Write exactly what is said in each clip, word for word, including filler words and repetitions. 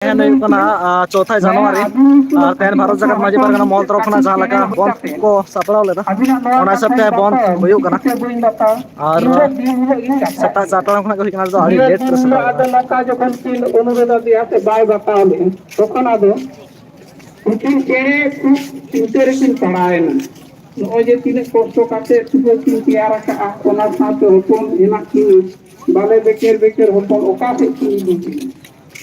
ᱛᱮᱦᱮᱧ ᱦᱩᱭᱩᱜ ᱠᱟᱱᱟ ᱟᱨ ᱪᱳᱛᱷᱟᱭ ᱡᱟᱱᱩᱣᱟᱨᱤ᱾ ᱟᱨ ᱛᱮᱦᱮᱧ ᱵᱷᱟᱨᱚᱛ ᱡᱟᱠᱟᱛ ᱢᱟᱹᱡᱷᱤ ᱯᱟᱨᱜᱟᱱᱟ ᱢᱚᱦᱚᱞ ᱛᱚᱨᱚᱯ ᱠᱷᱚᱱᱟᱜ ᱡᱟᱦᱟᱸ ᱞᱮᱠᱟ ᱵᱚᱱᱫᱷ ᱠᱚ ᱥᱟᱯᱲᱟᱣ ᱞᱮᱫᱟ, ᱚᱱᱟ ᱦᱤᱥᱟᱹᱵ ᱛᱮ ᱵᱚᱱᱫᱷ ᱦᱩᱭᱩᱜ ᱠᱟᱱᱟ᱾ ᱟᱨ ᱥᱮᱛᱟᱜ ᱪᱟᱨ ᱴᱟᱲᱟᱝ ᱠᱷᱚᱱᱟᱜ ᱜᱮ ᱦᱩᱭ ᱠᱟᱱᱟ, ᱟᱫᱚ ᱟᱹᱰᱤ ᱞᱮᱴ ᱨᱮ ᱥᱮᱴᱮᱨ ᱟᱠᱟᱱᱟ᱾ ᱱᱚᱝᱠᱟ ᱡᱚᱠᱷᱚᱱ ᱠᱤᱱ ᱚᱱᱩᱨᱳᱫᱷ ᱟᱫᱮᱭᱟ ᱥᱮ ᱵᱟᱭ ᱵᱟᱛᱟᱣ ᱞᱮᱫᱼᱟ, ᱛᱚᱠᱷᱚᱱ ᱟᱫᱚ ᱩᱱᱠᱤᱱ ᱪᱮᱬᱮ ᱠᱷᱩᱵ ᱪᱤᱱᱛᱟᱹ ᱨᱮᱠᱤᱱ ᱯᱟᱲᱟᱣᱮᱱᱟ᱾ ᱱᱚᱜᱼᱚᱭ ᱡᱮ ᱛᱤᱱᱟᱹᱜ ᱠᱚᱥᱴᱚ ᱠᱟᱛᱮ ᱛᱩᱠᱟᱹ ᱠᱤᱱ ᱛᱮᱭᱟᱨ ᱟᱠᱟᱫᱼᱟ, ᱚᱱᱟ ᱥᱟᱶᱛᱮ ᱦᱚᱯᱚᱱ ᱦᱮᱱᱟᱜ ᱠᱤᱱᱟ, ᱵᱟᱞᱮ ᱵᱮᱠᱮᱨ ᱵᱮᱠᱮᱨ ᱦᱚᱯᱚᱱ ᱚᱠᱟ ᱥᱮᱫ ᱠᱤᱱ ᱤᱫᱤ ᱠᱤᱱᱟ?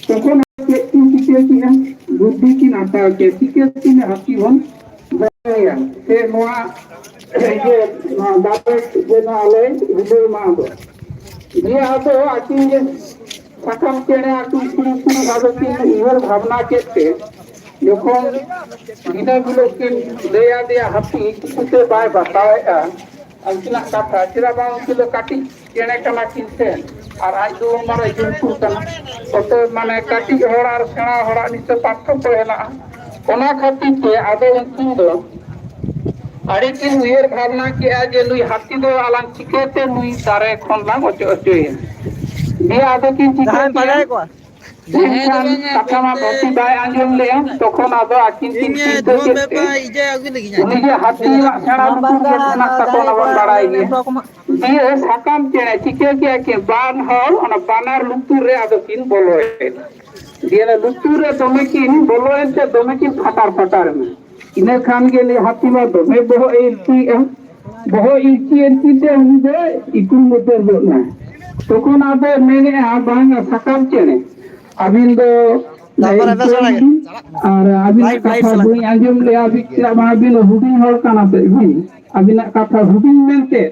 ᱛᱚᱠᱷᱚᱱ ᱪᱮᱫ ᱠᱤᱱ ᱪᱤᱠᱟᱹ ᱠᱮᱫᱼᱟ? ᱵᱩᱫᱽᱫᱷᱤ ᱠᱤᱱ ᱦᱟᱛᱟᱣ ᱠᱮᱫᱼᱟ, ᱪᱤᱠᱟᱹ ᱛᱮ ᱦᱟᱹᱛᱤ ᱵᱚᱱ ᱫᱚᱦᱚᱭᱟ ᱥᱮ ᱱᱚᱣᱟ ᱤᱭᱟᱹ ᱱᱚᱣᱟ ᱫᱟᱨᱮ ᱡᱮ ᱱᱚᱣᱟ ᱟᱞᱚᱭ ᱦᱤᱞᱟᱹᱣ ᱢᱟ᱾ ᱟᱫᱚ ᱡᱮ ᱟᱫᱚ ᱟᱹᱠᱤᱱ ᱜᱮ ᱥᱟᱠᱟᱢ ᱪᱮᱬᱮ ᱟᱹᱠᱤᱱ ᱠᱩᱲᱤ ᱠᱩᱲᱤ ᱟᱫᱚ ᱠᱤᱱ ᱩᱭᱦᱟᱹᱨ ᱵᱷᱟᱵᱽᱱᱟ ᱠᱮᱫ ᱛᱮ, ᱡᱚᱠᱷᱚᱱ ᱫᱤᱱᱟᱹᱢ ᱦᱤᱞᱳᱜ ᱠᱤᱱ ᱞᱟᱹᱭ ᱟᱫᱮᱭᱟ ᱦᱟᱹᱛᱤ ᱪᱤᱠᱟᱹᱛᱮ ᱵᱟᱭ ᱵᱟᱛᱟᱣᱮᱫᱼᱟ ᱩᱱᱠᱤᱱᱟᱜ ᱠᱟᱛᱷᱟ, ᱪᱮᱫᱟᱜ ᱵᱟᱝ ᱩᱱᱠᱤᱱ ᱫᱚ ᱠᱟᱹᱴᱤᱡ ᱪᱮᱬᱮ ᱠᱟᱱᱟ ᱠᱤᱱ ᱥᱮ, ᱟᱨ ᱟᱡ ᱫᱚ ᱩᱱ ᱢᱟᱨᱟᱝ ᱡᱚᱱᱛᱩ ᱠᱟᱱᱟ᱾ ᱚᱛᱚᱭᱮᱵ ᱢᱟᱱᱮ ᱠᱟᱹᱴᱤᱡ ᱦᱚᱲ ᱟᱨ ᱥᱮᱬᱟ ᱦᱚᱲᱟᱜ ᱱᱤᱥᱪᱚᱭ ᱯᱟᱨᱛᱷᱚᱠᱠᱚ ᱦᱮᱱᱟᱜᱼᱟ᱾ ᱚᱱᱟ ᱠᱷᱟᱹᱛᱤᱨ ᱛᱮ ᱟᱫᱚ ᱩᱱᱠᱤᱱ ᱫᱚ ᱟᱹᱰᱤ ᱠᱤᱱ ᱩᱭᱦᱟᱹᱨ ᱵᱷᱟᱵᱽᱱᱟ ᱠᱮᱜᱼᱟ ᱡᱮ ᱱᱩᱭ ᱦᱟᱹᱛᱤ ᱫᱚ ᱟᱞᱟᱝ ᱪᱤᱠᱟᱹᱛᱮ ᱱᱩᱭ ᱫᱟᱨᱮ ᱠᱷᱚᱱ ᱞᱟᱝ ᱚᱪᱚᱜ ᱦᱚᱪᱚᱭᱮᱭᱟ᱾ ᱫᱤᱭᱮ ᱟᱫᱚ ᱠᱤᱱ ᱪᱤᱠᱟᱹ ᱡᱟᱦᱟᱸᱭ ᱠᱮᱜᱼᱟ? ᱯᱟᱸᱡᱟᱭᱮᱫ ᱠᱚᱣᱟ᱾ ᱢᱮᱱᱠᱷᱟᱱ ᱠᱟᱛᱷᱟ ᱢᱟ ᱫᱷᱟᱹᱨᱛᱤ ᱵᱟᱭ ᱟᱸᱡᱚᱢ ᱞᱮᱜᱼᱟ᱾ ᱛᱚᱠᱷᱚᱱ ᱟᱫᱚ ᱟᱹᱠᱤᱱ ᱠᱤᱱ ᱤᱧ ᱪᱤᱱᱛᱟᱹ ᱫᱷᱩᱣᱟᱹ ᱠᱮᱫ ᱯᱮ ᱛᱮ ᱯᱟ ᱤᱡᱟᱹ ᱟᱹᱜᱩᱭ ᱞᱟᱹᱜᱤᱫ ᱦᱟᱸᱜ᱾ ᱩᱱᱤ ᱡᱮ ᱦᱟᱹᱛᱤᱭᱟᱜ ᱥᱮᱬᱟ ᱞᱩᱛᱩᱨ ᱜᱮ ᱢᱮᱱᱟᱜ ᱛᱟᱠᱚ, ᱚᱱᱟ ᱵᱚᱱ ᱵᱟᱲᱟᱭ ᱜᱮᱭᱟ᱾ ᱫᱤᱭᱮ ᱥᱟᱠᱟᱢ ᱪᱮᱬᱮ ᱪᱤᱠᱟᱹ ᱠᱮᱜᱼᱟ ᱠᱤᱱ? ᱵᱟᱱ ᱦᱚᱲ ᱚᱱᱟ ᱵᱟᱱᱟᱨ ᱞᱩᱛᱩᱨ ᱨᱮ ᱟᱫᱚ ᱠᱤᱱ ᱵᱚᱞᱚᱭᱮᱱᱟ᱾ ᱫᱤᱭᱮ ᱚᱱᱟ ᱞᱩᱛᱩᱨ ᱨᱮ ᱫᱚᱢᱮ ᱠᱤᱱ ᱵᱚᱞᱚᱭᱮᱱ ᱛᱮ ᱫᱚᱢᱮ ᱠᱤᱱ ᱯᱷᱟᱴᱟᱨ ᱯᱷᱟᱴᱟᱨ ᱮᱱᱟ᱾ ᱤᱱᱟᱹ ᱠᱷᱟᱱ ᱜᱮ ᱱᱩᱭ ᱦᱟᱹᱛᱤ ᱢᱟ ᱫᱚᱢᱮ ᱵᱚᱦᱚᱜ ᱮ ᱤᱨᱪᱤᱭᱮᱫᱼᱟ᱾ ᱵᱚᱦᱚᱜ ᱤᱨᱪᱤ ᱤᱨᱪᱤ ᱛᱮ ᱩᱱᱤ ᱫᱚ ᱤᱠᱩᱞ ᱢᱚᱛᱚᱨ ᱜᱚᱫ ᱮᱱᱟᱭ᱾ ᱛᱚᱠᱷᱚᱱ ᱟᱫᱚ ᱢᱮᱱᱮᱫᱼᱟ, ᱵᱟᱝᱟ ᱥᱟᱠᱟᱢ ᱪᱮᱬᱮ, ᱟᱹᱵᱤᱱ ᱫᱚ ᱛᱟᱨᱯᱚᱨᱮ ᱵᱮᱥ ᱵᱟᱲᱟ ᱜᱮ? ᱤᱠᱩᱞ ᱟᱨ ᱟᱹᱵᱤᱱᱟᱜ ᱞᱟᱭᱤᱵᱷ, ᱞᱟᱭᱤᱵᱷ ᱠᱟᱛᱷᱟ ᱪᱟᱞᱟᱜ ᱵᱟᱹᱧ ᱠᱟᱱᱟ᱾ ᱟᱸᱡᱚᱢ ᱞᱮᱜᱼᱟ, ᱟᱹᱵᱤᱱ ᱪᱮᱫᱟᱜ ᱵᱟᱝ, ᱟᱹᱵᱤᱱ ᱦᱩᱰᱤᱧ ᱦᱚᱲ ᱠᱟᱱᱟ ᱯᱮ ᱵᱤᱱ, ᱟᱹᱵᱤᱱᱟᱜ ᱠᱟᱛᱷᱟ ᱦᱩᱰᱤᱧ ᱢᱮᱱᱛᱮ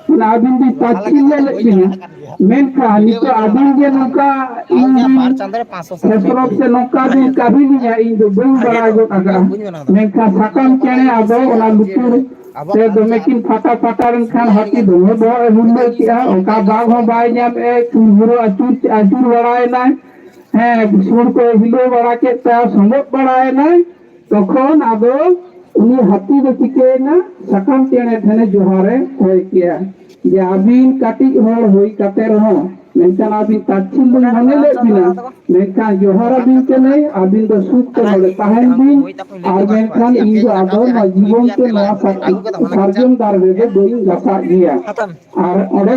ᱚᱱᱟ ᱟᱹᱵᱤᱱ ᱫᱚ ᱯᱟᱹᱪᱤᱨ ᱞᱮᱫ ᱵᱤᱱᱟ, ᱢᱮᱱᱠᱷᱟᱱ ᱱᱤᱛᱚᱜ ᱟᱹᱵᱤᱱ ᱜᱮ ᱱᱚᱝᱠᱟ ᱤᱧ ᱵᱤᱱ ᱠᱷᱮᱥᱨᱚᱛ ᱥᱮ ᱱᱚᱝᱠᱟ ᱵᱤᱱ ᱠᱟᱹᱦᱤᱞᱤᱧᱟ, ᱤᱧ ᱫᱚ ᱵᱟᱹᱧ ᱵᱟᱲᱟᱭ ᱜᱚᱫ ᱟᱠᱟᱫᱼᱟ᱾ ᱢᱮᱱᱠᱷᱟᱱ ᱥᱟᱠᱟᱢ ᱪᱮᱬᱮ ᱟᱫᱚ ᱚᱱᱟ ᱞᱩᱛᱩᱨ ᱛᱮ ᱫᱚᱢᱮ ᱠᱤᱱ ᱯᱷᱟᱴᱟ ᱯᱷᱟᱴᱟ ᱞᱮᱱᱠᱷᱟᱱ ᱦᱟᱹᱛᱤ ᱫᱚᱢᱮ ᱵᱚᱦᱚᱜ ᱮ ᱦᱩᱨᱞᱟᱹ ᱠᱮᱜᱼᱟ᱾ ᱚᱱᱠᱟ ᱫᱟᱜ ᱦᱚᱸ ᱵᱟᱭ ᱧᱟᱢᱮᱜᱼᱟ, ᱪᱩᱨ ᱵᱷᱩᱨᱟᱹ ᱟᱹᱪᱩᱨ ᱟᱹᱪᱩᱨ ᱵᱟᱲᱟᱭᱮᱱᱟᱭ᱾ ᱦᱮᱸ, ᱥᱩᱲ ᱠᱚᱭ ᱦᱤᱞᱟᱹᱣ ᱵᱟᱲᱟ ᱠᱮᱫ ᱛᱟᱭᱟ, ᱥᱚᱸᱜᱚᱜ ᱵᱟᱲᱟᱭᱮᱱᱟᱭ᱾ ᱛᱚᱠᱷᱚᱱ ᱟᱫᱚ ᱩᱱᱤ ᱦᱟᱹᱛᱤ ᱫᱚ ᱪᱤᱠᱟᱹᱭᱮᱱᱟ? ᱥᱟᱠᱟᱢ ᱪᱮᱬᱮ ᱴᱷᱮᱱᱮ ᱡᱚᱦᱟᱨᱮ ᱠᱚᱭ ᱠᱮᱜᱼᱟ ᱡᱮ, ᱟᱹᱵᱤᱱ ᱠᱟᱹᱴᱤᱡ ᱦᱚᱲ ᱦᱩᱭ ᱠᱟᱛᱮ ᱨᱮᱦᱚᱸ ᱢᱮᱱᱠᱷᱟᱱ ᱟᱹᱵᱤᱱ ᱛᱟᱪᱷᱤᱞ ᱞᱤᱧ ᱢᱚᱱᱮ ᱞᱮᱫ ᱵᱤᱱᱟ, ᱢᱮᱱᱠᱷᱟᱱ ᱡᱚᱦᱟᱨ ᱟᱹᱵᱤᱱ ᱠᱟᱹᱱᱟᱹᱧ, ᱟᱹᱵᱤᱱ ᱫᱚ ᱥᱩᱠ ᱛᱮ ᱱᱚᱰᱮ ᱛᱟᱦᱮᱱ ᱵᱤᱱ, ᱟᱨ ᱢᱮᱱᱠᱷᱟᱱ ᱤᱧ ᱫᱚ ᱟᱫᱚ ᱱᱚᱣᱟ ᱡᱤᱵᱚᱱ ᱛᱮ ᱱᱚᱣᱟ ᱥᱟᱨ-, ᱥᱟᱨᱡᱚᱢ ᱫᱟᱨᱮ ᱨᱮᱫᱚ ᱵᱟᱹᱧ ᱜᱷᱟᱥᱟᱜ ᱜᱮᱭᱟ᱾ ᱟᱨ ᱚᱸᱰᱮ